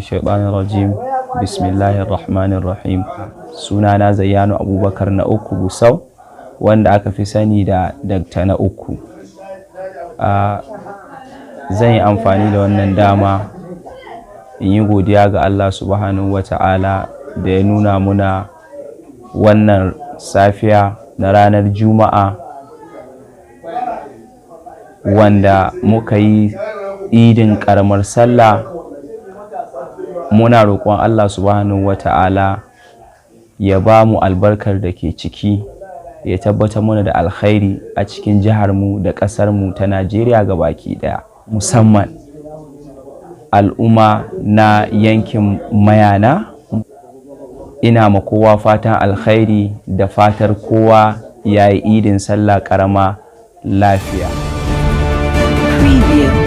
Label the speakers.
Speaker 1: Shaitanir rajim. Bismillahir Rahmanir Rahim. Sunana Zayyanu Abubakar na uku Gusau, wanda aka fi sani da Dakta na uku. Zan yi amfani da wannan dama in yi godiya ga Allah Subhanahu wa Ta'ala da ya nuna muna wannan safiya na ranar Juma'a, wanda muka yi idin ƙaramar sallah. Muna roƙon Allah Subhanahu wa Ta'ala ya ba mu albarkar da ke ciki, ya tabbatar mana da alkhairi a cikin jiharmu da ƙasarmu ta Najeriya baki ɗaya, musamman al'umma na yankin Mayana. Ina ma kowa fatan alkhairi da fatar kowa ya yi idin sallah ƙarama lafiya.
Speaker 2: Preview.